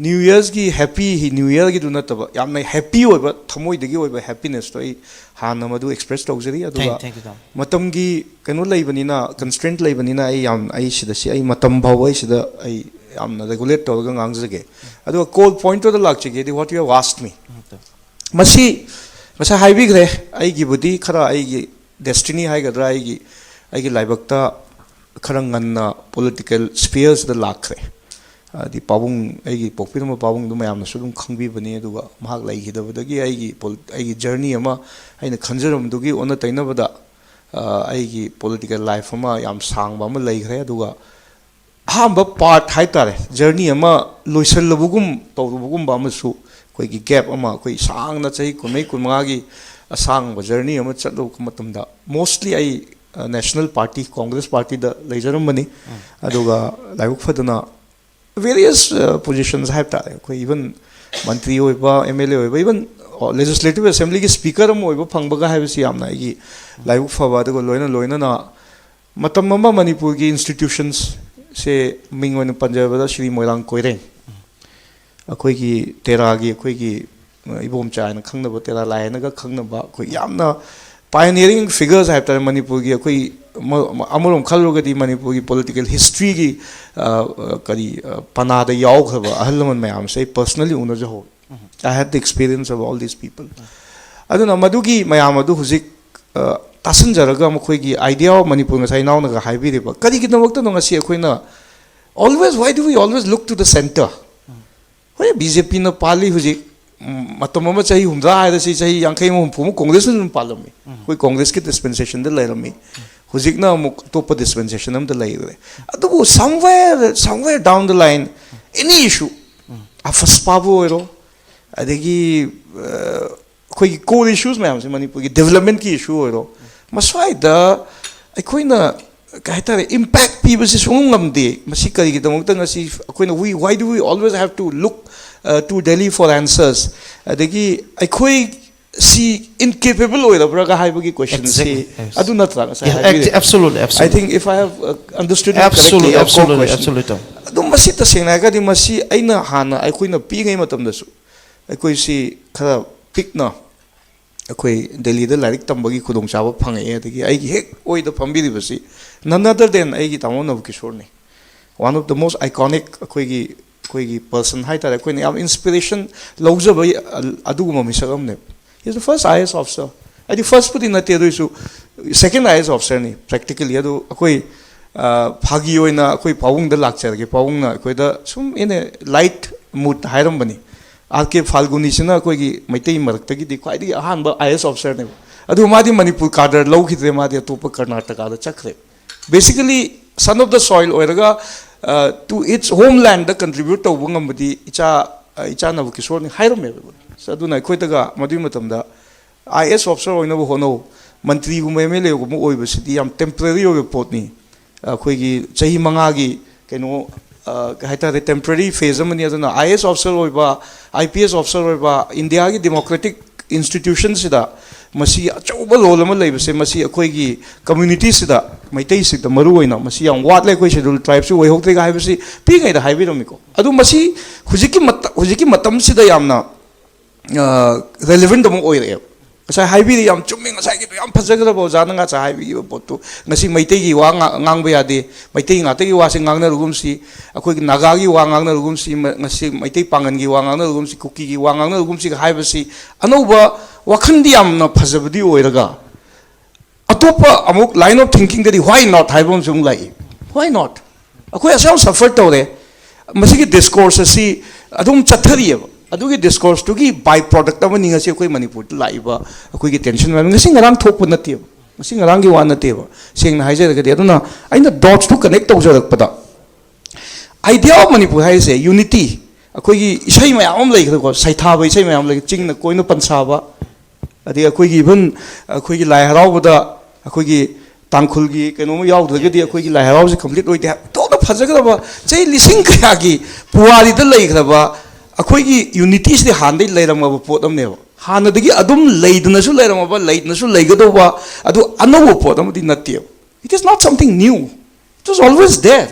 ꯅ꯭ꯌꯨ ꯌꯔꯁꯒꯤ ꯍꯦꯄꯤ, ꯅ꯭ꯌꯨ ꯌꯔꯒꯤꯗꯨ ꯅꯠꯇꯕ, ꯌꯥꯝꯅ ꯍꯦꯄꯤ ꯑꯣꯏꯕ, ꯊꯃꯣꯏꯗꯒꯤ ꯑꯣꯏꯕ ꯍꯦꯄꯤꯅꯦꯁꯇꯣ ꯑꯩ ꯍꯥꯟꯅ ꯃꯗꯨ ꯑꯦꯛꯁꯄ꯭ꯔꯦꯁ ꯇꯧꯖꯔꯤ꯫ ꯑꯗꯨꯒ Thank, thank you, ꯇꯥꯃꯣ꯫ ꯃꯇꯝꯒꯤ ꯀꯩꯅꯣ ꯂꯩꯕꯅꯤꯅ, ꯀꯟꯁꯇ꯭ꯔꯦꯟꯠ ꯂꯩꯕꯅꯤꯅ ꯑꯩ ꯌꯥꯝ, ꯑꯩ ꯁꯤꯗ ꯁꯤ, ꯑꯩ ꯃꯇꯝ ꯐꯥꯎꯕ ꯑꯩ ꯁꯤꯗ ꯑꯩ ꯌꯥꯝꯅ ꯔꯦꯒꯨꯂꯦꯠ ꯇꯧꯔꯒ ꯉꯥꯡꯖꯒꯦ꯫ ꯑꯗꯨꯒ call ꯄꯣꯏꯟꯠꯇꯨꯗ ꯂꯥꯛꯆꯒꯦꯗꯤ, what you have asked me, ꯃꯁꯤ ꯉꯁꯥꯏ ꯍꯥꯏꯕꯤꯈ꯭ꯔꯦ꯫ ꯑꯩꯒꯤꯕꯨꯗꯤ ꯈꯔ ꯑꯩꯒꯤ ꯗꯦꯁꯇꯤꯅꯤ ꯍꯥꯏꯒꯗ꯭ꯔꯥ, ꯑꯩꯒꯤ, ꯑꯩꯒꯤ ꯂꯥꯏꯕꯛꯇ ꯈꯔ ꯉꯟꯅ ꯄꯣꯂꯤꯇꯤꯀꯦꯜ ꯁ꯭ꯐꯤꯌꯔꯁꯤꯗ ꯂꯥꯛꯈ꯭ꯔꯦ꯫ ꯍꯥꯏꯗꯤ ꯄꯥꯕꯨꯡ, ꯑꯩꯒꯤ ꯄꯣꯛꯄꯤꯔꯝꯕ ꯄꯥꯕꯨꯡꯗꯨ ꯃꯌꯥꯝꯅꯁꯨ ꯑꯗꯨꯝ ꯈꯪꯕꯤꯕꯅꯤ꯫ ꯑꯗꯨꯒ ꯃꯍꯥꯛ ꯂꯩꯈꯤꯗꯕꯗꯒꯤ ꯑꯩꯒꯤ ꯄꯣꯂꯤ-, ꯑꯩꯒꯤ ꯖꯔꯅꯤ ꯑꯃ, ꯑꯩꯅ ꯈꯟꯖꯔꯝꯕꯗꯨꯒꯤ ꯑꯣꯟꯅ ꯇꯩꯅꯕꯗ, ꯑ, ꯑꯩꯒꯤ ꯄꯣꯂꯤꯇꯤꯀꯦꯜ ꯂꯥꯏꯐ ꯑꯃ ꯌꯥꯝ ꯁꯥꯡꯕ ꯑꯃ ꯂꯩꯈ꯭ꯔꯦ꯫ ꯑꯗꯨꯒ ꯑꯍꯥꯟꯕ ꯄꯥꯔꯠ ꯍꯥꯏꯇꯥꯔꯦ, ꯖꯔꯅꯤ ꯑꯃ ꯂꯣꯏꯁꯤꯜꯂꯕꯒꯨꯝ ꯇꯧꯔꯨꯕꯒꯨꯝꯕ ꯑꯃꯁꯨ, ꯑꯩꯈꯣꯏꯒꯤ ꯒꯦꯞ ꯑꯃ, ꯑꯩꯈꯣꯏ ꯁꯥꯡꯅ ꯆꯍꯤ ꯀꯨꯟꯃꯔꯤ ꯀꯨꯟꯃꯉꯥꯒꯤ ꯑꯁꯥꯡꯕ ꯖꯔꯅꯤ ꯑꯃ ꯆꯠꯂꯨꯕ ꯃꯇꯝꯗ, ꯃꯣꯁꯂꯤ ꯑꯩ, ꯑ, ꯅꯦꯁꯅꯦꯜ ꯄꯥꯔꯇꯤ, ꯀꯣꯡꯒ꯭ꯔꯦꯁ ꯄꯥꯔꯇꯤꯗ ꯂꯩꯖꯔꯝꯕꯅꯤ꯫ ꯑꯗꯨꯒ ꯂꯥꯏꯕꯛ ꯐꯗꯅ ꯚꯦꯔꯤꯌꯁ, ꯑ, ꯄꯣꯖꯤꯁꯟꯁ ꯍꯥꯏꯕ ꯇꯥꯔꯦ, ꯑꯩꯈꯣꯏ ꯏꯚꯟ ꯃꯟꯇ꯭ꯔꯤ ꯑꯣꯏꯕ, ꯑꯦꯝ ꯑꯦꯜ ꯑꯦ ꯑꯣꯏꯕ, ꯏꯚꯟ ꯂꯦꯖꯤꯁꯂꯦꯇꯤꯚ ꯑꯦꯁꯦꯝꯕ꯭ꯂꯤꯒꯤ ꯁ꯭ꯄꯤꯀꯔ ꯑꯃ ꯑꯣꯏꯕ ꯐꯪꯕꯒ ꯍꯥꯏꯕꯁꯤ ꯌꯥꯝꯅ ꯑꯩꯒꯤ ꯂꯥꯏꯕꯛ ꯐꯕ꯫ ꯑꯗꯨꯒ ꯂꯣꯏꯅ ꯂꯣꯏꯅꯅ ꯃꯇꯝ ꯑꯃ ꯃꯅꯤꯄꯨꯔꯒꯤ ꯏꯟꯁꯇꯤꯇ꯭ꯌꯨꯁꯟꯁꯁꯦ, ꯃꯤꯡ ꯑꯣꯏꯅ ꯄꯟꯖꯔꯕꯗ ꯁ꯭ꯔꯤ ꯃꯣꯏꯔꯥꯡ ꯀꯣꯏꯔꯦꯡ, ꯑꯩꯈꯣꯏꯒꯤ ꯇꯦꯔꯥꯒꯤ, ꯑꯩꯈꯣꯏꯒꯤ ꯏꯕꯣꯝꯆꯥ ꯍꯥꯏꯅ ꯈꯪꯅꯕ, ꯇꯦꯔꯥ ꯂꯥꯏ ꯍꯥꯏꯅꯒ ꯈꯪꯅꯕ, ꯑꯩꯈꯣꯏ ꯌꯥꯝꯅ ꯄꯥꯏꯑꯣꯅꯤꯌꯔꯤꯡ ꯐꯤꯒꯔꯁ ꯍꯥꯏꯕ ꯇꯥꯔꯦ ꯃꯅꯤꯄꯨꯔꯒꯤ꯫ ꯑꯩꯈꯣꯏ ꯃ-, ꯑꯃꯔꯣꯝ ꯈꯜꯂꯨꯔꯒꯗꯤ ꯃꯅꯤꯄꯨꯔꯒꯤ ꯄꯣꯂꯤꯇꯤꯀꯦꯜ ꯍꯤꯁꯇ꯭ꯔꯤꯒꯤ, ꯑ, ꯑ, ꯀꯔꯤ, ꯑ, ꯄꯅꯥꯗ ꯌꯥꯎꯈ꯭ꯔꯕ ꯑꯍꯜ ꯂꯃꯟ ꯃꯌꯥꯝꯁꯦ ꯑꯩ personally ꯎꯅꯖꯍꯧꯋꯤ꯫ I had the experience of all these people. ꯑꯗꯨꯅ ꯃꯗꯨꯒꯤ ꯃꯌꯥꯝ ꯑꯗꯨ ꯍꯧꯖꯤꯛ, ꯑ, ꯇꯥꯁꯤꯟꯖꯔꯒ ꯃꯈꯣꯏꯒꯤ ꯑꯥꯏꯗꯤꯌꯥ ꯑꯣꯐ ꯃꯅꯤꯄꯨꯔ, ꯉꯁꯥꯏ ꯏꯅꯥꯎꯅꯒ ꯍꯥꯏꯕꯤꯔꯤꯕ, ꯀꯔꯤꯒꯤꯗꯃꯛꯇꯅꯣ ꯉꯁꯤ ꯑꯩꯈꯣꯏꯅ always, why do we always look to the centre? ꯍꯣꯏ, ꯕꯤ ꯖꯦ ꯄꯤꯅ ꯄꯥꯜꯂꯤ ꯍꯧꯖꯤꯛ, ꯎꯝ, ꯃꯇꯝ ꯑꯃ ꯆꯍꯤ ꯍꯨꯝꯗ꯭ꯔꯥ ꯍꯥꯏꯔꯁꯤ, ꯆꯍꯤ ꯌꯥꯡꯈꯩ ꯑꯃ, ꯍꯨꯝꯐꯨ ꯑꯃ ꯀꯣꯡꯒ꯭ꯔꯦꯁꯅ ꯑꯗꯨꯝ ꯄꯥꯜꯂꯝꯃꯤ꯫ ꯑꯩꯈꯣꯏ ꯀꯣꯡꯒ꯭ꯔꯦꯁꯀꯤ ꯗꯤꯁꯄꯦꯟꯁꯦꯁꯟꯗ ꯂꯩꯔꯝꯃꯤ꯫ ꯍꯧꯖꯤꯛꯅ ꯑꯃꯨꯛ ꯑꯇꯣꯞꯄ ꯗꯤꯁꯄꯦꯟꯁꯦꯁꯟ ꯑꯃꯗ ꯂꯩꯈ꯭ꯔꯦ꯫ ꯑꯗꯨꯕꯨ somewhere, somewhere down the line, any issue, ꯑꯐꯁꯄꯥꯕꯨ ꯑꯣꯏꯔꯣ, ꯑꯗꯒꯤ, ꯑ, ꯑꯩꯈꯣꯏꯒꯤ core issues ꯃꯌꯥꯝꯁꯦ, ꯃꯅꯤꯄꯨꯔꯒꯤ ꯗꯤꯕꯂꯞꯃꯦꯟꯒꯤ ꯏꯁꯨ ꯑꯣꯏꯔꯣ, ꯃꯁ꯭ꯋꯥꯏꯗ ꯑꯩꯈꯣꯏꯅ, ꯀꯩ ꯍꯥꯏꯇꯥꯔꯦ, ꯏꯝꯄꯦꯛ ꯄꯤꯕꯁꯦ ꯁꯨꯡꯉꯝ ꯉꯝꯗꯦ꯫ ꯃꯁꯤ ꯀꯔꯤꯒꯤꯗꯃꯛꯇ ꯉꯁꯤ ꯑꯩꯈꯣꯏꯅ, we, why do we always have to look, uh, to Delhi for answers? ꯑꯗꯒꯤ ꯑꯩꯈꯣꯏ ꯁꯤ ꯏꯟꯀꯦꯄꯦꯕꯜ ꯑꯣꯏꯔꯕ꯭ꯔꯥꯒ ꯍꯥꯏꯕꯒꯤ ꯀꯣꯏꯁꯟꯁꯤ, exactly, yes, ꯑꯗꯨ ꯅꯠꯇ꯭ꯔꯥ ꯉꯁꯥꯏ ꯍꯥꯏꯕꯤꯔꯤꯗꯣ? Absolutely, absolutely. I think if I have, uh, understood it correctly, absolutely, your core absolutely, question. Absolutely. ꯑꯗꯨꯝ ꯃꯁꯤ ꯇꯁꯦꯡꯅ ꯍꯥꯏꯔꯒꯗꯤ, ꯃꯁꯤ ꯑꯩꯅ ꯍꯥꯟꯅ, ꯑꯩꯈꯣꯏꯅ ꯄꯤꯛꯏꯉꯩ ꯃꯇꯝꯗꯁꯨ ꯑꯩꯈꯣꯏꯁꯤ ꯈꯔ ꯄꯤꯛꯅ ꯑꯩꯈꯣꯏ ꯗꯦꯜꯂꯤꯗ ꯂꯥꯏꯔꯤꯛ ꯇꯝꯕꯒꯤ ꯈꯨꯗꯣꯡꯆꯥꯕ ꯐꯪꯉꯛꯑꯦ꯫ ꯑꯗꯒꯤ ꯑꯩꯒꯤ ꯍꯦꯛ ꯑꯣꯏꯗ ꯐꯝꯕꯤꯔꯤꯕꯁꯤ none other than ꯑꯩꯒꯤ ꯇꯥꯃꯣ ꯅꯕꯀꯤꯁꯣꯔꯅꯤ꯫ One of the most iconic ꯑꯩꯈꯣꯏꯒꯤ, ꯑꯩꯈꯣꯏꯒꯤ ꯄꯔꯁꯟ ꯍꯥꯏꯇꯥꯔꯦ, ꯑꯩꯈꯣꯏꯅ ꯌꯥꯝ ꯏꯟꯁꯄꯤꯔꯦꯁꯟ ꯂꯧꯖꯕ ꯑꯗꯨꯒꯨꯝꯕ ꯃꯤꯁꯛ ꯑꯃꯅꯦꯕ꯫ He is the first I A S officer. ꯍꯥꯏꯗꯤ ꯐꯥꯔꯁꯄꯨꯗꯤ ꯅꯠꯇꯦ, ꯑꯗꯨ ꯑꯣꯏꯔꯁꯨ ꯁꯦꯀꯦꯟ I A S officerꯅꯤ practically꯫ ꯑꯗꯨ ꯑꯩꯈꯣꯏ ꯐꯥꯒꯤ ꯑꯣꯏꯅ ꯑꯩꯈꯣꯏ ꯄꯥꯕꯨꯡꯗ ꯂꯥꯛꯆꯔꯒꯦ꯫ ꯄꯥꯕꯨꯡꯅ ꯑꯩꯈꯣꯏꯗ ꯁꯨꯝ in a light mood ꯍꯥꯏꯔꯝꯕꯅꯤ, "ꯑꯥꯔ ꯀꯦ ꯐꯥꯜꯒꯨꯅꯤꯁꯤꯅ ꯑꯩꯈꯣꯏꯒꯤ ꯃꯩꯇꯩ ꯃꯔꯛꯇꯒꯤꯗꯤ ꯈ꯭ꯋꯥꯏꯗꯒꯤ ꯑꯍꯥꯟꯕ ꯑꯥꯏ ꯑꯦ ꯑꯦꯁ ꯑꯣꯐꯤꯁꯔꯅꯦꯕ꯫ ꯑꯗꯨ ꯃꯥꯗꯤ ꯃꯅꯤꯄꯨꯔ ꯀꯥꯗꯔ ꯂꯧꯈꯤꯗ꯭ꯔꯦ, ꯃꯥꯗꯤ ꯑꯇꯣꯞꯄ ꯀꯔꯅꯥꯇꯀꯥꯗ ꯆꯠꯈ꯭ꯔꯦ꯫ Basically, son of the soil ꯑꯣꯏꯔꯒ, to its homeland contribute ꯇꯧꯕ ꯉꯝꯕꯗꯤ ꯏꯆꯥ, ꯏꯆꯥ ꯅꯕꯀꯤꯁꯣꯔꯅꯤ" ꯍꯥꯏꯔꯝꯃꯦꯕ꯫ ꯑꯗꯨꯅ ꯑꯩꯈꯣꯏꯗꯒ ꯃꯗꯨꯒꯤ ꯃꯇꯝꯗ, "ꯑꯥꯏ ꯑꯦꯁ ꯑꯣꯐꯤꯁꯔ ꯑꯣꯏꯅꯕ ꯍꯣꯠꯅꯧ, ꯃꯟꯇ꯭ꯔꯤꯒꯨꯝꯕ ꯑꯦꯝ ꯑꯦꯜ ꯑꯦꯒꯨꯝꯕ ꯑꯣꯏꯕꯁꯤꯗꯤ ꯌꯥꯝ ꯇꯦꯝꯄꯔꯦꯔꯤ ꯑꯣꯏꯕ ꯄꯣꯠꯅꯤ, ꯑꯩꯈꯣꯏꯒꯤ ꯆꯍꯤ ꯃꯉꯥꯒꯤ ꯀꯩꯅꯣ, ꯀꯩ ꯍꯥꯏꯇꯥꯔꯦ, ꯇꯦꯝꯄꯔꯦꯔꯤ ꯐꯦꯖ ꯑꯃꯅꯤ꯫ ꯑꯗꯨꯅ ꯑꯥꯏ ꯑꯦꯁ ꯑꯣꯐꯤꯁꯔ ꯑꯣꯏꯕ, ꯑꯥꯏ ꯄꯤ ꯑꯦꯁ ꯑꯣꯐꯤꯁꯔ ꯑꯣꯏꯕ, ꯏꯟꯗꯤꯌꯥꯒꯤ ꯗꯦꯃꯣꯀ꯭ꯔꯦꯇꯤꯛ ꯏꯟꯁꯇꯤꯇ꯭ꯌꯨꯁꯟꯁꯤꯗ ꯃꯁꯤ ꯑꯆꯧꯕ ꯔꯣꯜ ꯑꯃ ꯂꯩꯕꯁꯦ, ꯃꯁꯤ ꯑꯩꯈꯣꯏꯒꯤ ꯀꯝꯃ꯭ꯌꯨꯅꯤꯇꯤꯁꯤꯗ, ꯃꯩꯇꯩꯁꯤꯗ ꯃꯔꯨ ꯑꯣꯏꯅ ꯃꯁꯤ ꯌꯥꯝ ꯋꯥꯠꯂꯦ, ꯑꯩꯈꯣꯏ ꯁꯦꯗꯨꯜ ꯇ꯭ꯔꯥꯏꯕꯁꯨ ꯑꯣꯏꯍꯧꯗ꯭ꯔꯦꯒ" ꯍꯥꯏꯕꯁꯤ ꯄꯤꯛꯏꯉꯩꯗ ꯍꯥꯏꯕꯤꯔꯝꯃꯤꯀꯣ꯫ ꯑꯗꯨ ꯃꯁꯤ ꯍꯧꯖꯤꯛꯀꯤ ꯃꯇ-, ꯍꯧꯖꯤꯛꯀꯤ ꯃꯇꯝꯁꯤꯗ ꯌꯥꯝꯅ ꯔꯦꯂꯤꯚꯦꯟꯠ ꯑꯃ ꯑꯣꯏꯔꯛꯑꯦꯕ꯫ ꯉꯁꯥꯏ ꯍꯥꯏꯕꯤꯔꯤ, ꯌꯥꯝ ꯆꯨꯝꯃꯦ, ꯉꯁꯥꯏꯒꯤꯗꯣ ꯌꯥꯝ ꯐꯖꯈ꯭ꯔꯕ ꯑꯣꯖꯥꯅ ꯉꯁꯥꯏ ꯍꯥꯏꯕꯤꯈꯤꯕ ꯄꯣꯠꯇꯨ꯫ ꯉꯁꯤ ꯃꯩꯇꯩꯒꯤ ꯋꯥ ꯉꯥ-, ꯉꯥꯡꯕ ꯌꯥꯗꯦ, ꯃꯩꯇꯩ ꯉꯥꯛꯇꯒꯤ ꯋꯥꯁꯦ ꯉꯥꯡꯅꯔꯨꯒꯨꯝꯁꯤ, ꯑꯩꯈꯣꯏꯒꯤ ꯅꯥꯒꯥꯒꯤ ꯋꯥ ꯉꯥꯡꯅꯔꯨꯒꯨꯝꯁꯤ, ꯃ-, ꯉꯁꯤ ꯃꯩꯇꯩ ꯄꯥꯉꯟꯒꯤ ꯋꯥ ꯉꯥꯡꯅꯔꯨꯒꯨꯝꯁꯤ, ꯀꯨꯀꯤꯒꯤ ꯋꯥ ꯉꯥꯡꯅꯔꯨꯒꯨꯝꯁꯤꯒ ꯍꯥꯏꯕꯁꯤ ꯑꯅꯧꯕ ꯋꯥꯈꯜꯗꯤ ꯌꯥꯝꯅ ꯐꯖꯕꯗꯤ ꯑꯣꯏꯔꯒ, ꯑꯇꯣꯞꯄ ꯑꯃꯨꯛ line of thinkingꯗꯗꯤ "Why not?" ꯍꯥꯏꯕ ꯑꯃꯁꯨ ꯑꯃꯨꯛ ꯂꯥꯛꯏ꯫ Why not? ꯑꯩꯈꯣꯏ ꯑꯁꯨꯛ ꯌꯥꯝ ꯁꯐꯔ ꯇꯧꯔꯦ, ꯃꯁꯤꯒꯤ ꯗꯤꯁꯀꯣꯔꯁ ꯑꯁꯤ ꯑꯗꯨꯝ ꯆꯠꯊꯔꯤꯑꯕ꯫ ꯑꯗꯨꯒꯤ ꯗꯤꯁꯀꯣꯔꯁꯇꯨꯒꯤ ꯕꯥꯏ ꯄ꯭ꯔꯣꯗꯛ ꯑꯃꯅꯤ ꯉꯁꯤ ꯑꯩꯈꯣꯏ ꯃꯅꯤꯄꯨꯔꯗ ꯂꯥꯛꯏꯕ ꯑꯩꯈꯣꯏꯒꯤ ꯇꯦꯟꯁꯟ ꯃꯌꯥꯝ꯫ ꯉꯁꯤ ꯉꯔꯥꯡ ꯊꯣꯛꯄ ꯅꯠꯇꯦꯕ, ꯉꯁꯤ ꯉꯔꯥꯡꯒꯤ ꯋꯥ ꯅꯠꯇꯦꯕ, ꯁꯦꯡꯅ ꯍꯥꯏꯖꯔꯒꯗꯤ꯫ ꯑꯗꯨꯅ ꯑꯩꯅ ꯗꯣꯠꯁꯇꯨ ꯀꯅꯦꯛ ꯇꯧꯖꯔꯛꯄꯗ, Idea of Manipur ꯍꯥꯏꯔꯤꯁꯦ ꯌꯨꯅꯤꯇꯤ, ꯑꯩꯈꯣꯏꯒꯤ ꯏꯁꯩ ꯃꯌꯥꯝ ꯑꯃ ꯂꯩꯈ꯭ꯔꯦꯀꯣ, ꯁꯩꯊꯥꯕ ꯏꯁꯩ ꯃꯌꯥꯝ ꯂꯩ, "ꯆꯤꯡꯅ ꯀꯣꯏꯅ ꯄꯟꯁꯥꯕ", ꯑꯗꯩ ꯑꯩꯈꯣꯏꯒꯤ even ꯑꯩꯈꯣꯏꯒꯤ ꯂꯥꯏ ꯍꯔꯥꯎꯕꯗ ꯑꯩꯈꯣꯏꯒꯤ ꯇꯥꯡꯈꯨꯜꯒꯤ ꯀꯩꯅꯣꯝꯃ ꯌꯥꯎꯗ꯭ꯔꯒꯗꯤ ꯑꯩꯈꯣꯏꯒꯤ ꯂꯥꯏ ꯍꯔꯥꯎꯕꯁꯦ ꯀꯝꯄ꯭ꯂꯤꯠ ꯑꯣꯏꯗꯦ ꯍꯥꯏꯕ꯫ ꯊꯣꯛꯅ ꯐꯖꯈ꯭ꯔꯕ, ꯆꯍꯤ ꯂꯤꯁꯤꯡ ꯀꯌꯥꯒꯤ ꯄꯨꯋꯥꯔꯤꯗ ꯂꯩꯈ꯭ꯔꯕ ꯑꯩꯈꯣꯏꯒꯤ ꯌꯨꯅꯤꯇꯤꯁꯤꯗꯤ ꯍꯥꯟꯅꯗꯒꯤ ꯂꯩꯔꯝꯃꯕ ꯄꯣꯠ ꯑꯃꯅꯦꯕ꯫ ꯍꯥꯟꯅꯗꯒꯤ ꯑꯗꯨꯝ ꯂꯩꯗꯨꯅꯁꯨ ꯂꯩꯔꯝꯃꯕ, ꯂꯩꯗꯨꯅꯁꯨ ꯂꯩꯒꯗꯧꯕ, ꯑꯗꯨ ꯑꯅꯧꯕ ꯄꯣꯠ ꯑꯃꯗꯤ ꯅꯠꯇꯦꯕ꯫ It is not something new. It was always there.